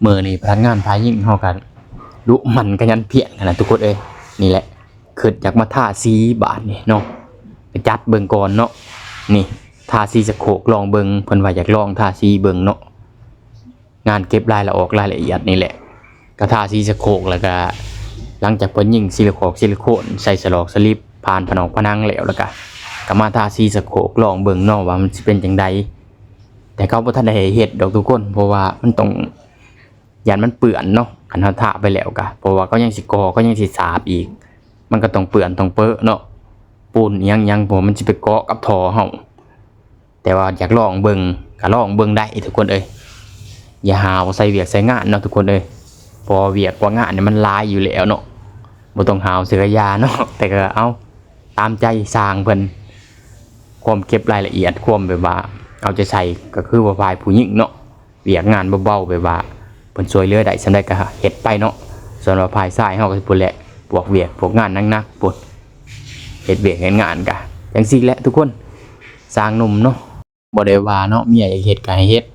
ມື້ນີ້ພະນັກງານຝ່າຍຍິງເຮົາກໍດຸໝັ່ນຂະຫຍັນພຽນຫັ້ນນະທຸກຄົນເອີຍ. ນີ້ແຫຼະ ຄິດຢາກມາທາສີບາດນີ້ເນາະ, ໄປຈັດເບິ່ງກ່ອນເນາະ. ນີ້ ທາສີສະໂຄກລອງເບິ່ງ, ເພິ່ນວ່າຢາກລອງທາສີເບິ່ງເນາະ. ງານເກັບລາຍລະອອກລາຍລະອຽດນີ້ແຫຼະ ກະທາສີສະໂຄກ ແລ້ວກະຫຼັງຈາກເພິ່ນຍິງຊີລິຄອກຊີລິໂຄນ ໃສ່ສະຫຼອກສະລິບ ຜ່ານຜະນອກຜະໜັງແລ້ວ ແລ້ວກະ ກະມາທາສີສະໂຄກລອງເບິ່ງເນາະ ວ່າມັນຊິເປັນຈັ່ງໃດ. ແຕ່ເຂົາບໍ່ທັນໄດ້ໃຫ້ເຮັດດອກທຸກຄົນ ເພາະວ່າມັນຕ້ອງ ຢ້ານມັນເປື້ອນເນາະ. ຄັນເຮົາທາໄປແລ້ວກະ ເພາະວ່າເຂົາຍັງຊິກໍ່ ເຂົາຍັງຊິສາບອີກ ມັນກໍຕ້ອງເປື້ອນຕ້ອງເປິເນາະ, ປູນອີ່ຫຍັງໆ ເພາະວ່າມັນຊິໄປເກາະກັບທໍ່ເຮົາ. ແຕ່ວ່າຢາກລອງເບິ່ງ ກໍລອງເບິ່ງໄດ້ທຸກຄົນເອີຍ. ຢ່າຫາວໃສ່ວຽກໃສ່ງານເນາະທຸກຄົນເອີຍ, ເພາະວ່າວຽກວ່າງານນີ້ມັນຫຼາຍຢູ່ແລ້ວເນາະ. ບໍ່ຕ້ອງຫາວໃສ່ກະຢ່າເນາະ, ແຕ່ກໍເອົາຕາມໃຈຊ່າງເພິ່ນ. ຄວາມເກັບລາຍລະອຽດ ຄວາມແບບວ່າເອົາໃຈໃສ່ ກໍຄືວ່າຝ່າຍຜູ້ຍິງເນາະ, ວຽກງານເບົາໆ ແບບວ່າເພິ່ນຊ່ວຍເຫຼືອໄດ້ສ່ຳໃດກໍເຮັດໄປເນາະ. ສ່ວນວ່າຝ່າຍຊາຍເຮົາກໍຊິພຸ້ນແຫຼະ ພວກວຽກພວກງານໜັກໆ ພຸ້ນ ເຮັດວຽກເຮັດງານກະຈັ່ງຊີ້ແຫຼະທຸກຄົນ. ຊ່າງໜຸ່ມເນາະ ບໍ່ໄດ້ວ່າເນາະ, ເມຍຢາກເຮັດກໍໃຫ້ເຮັດ,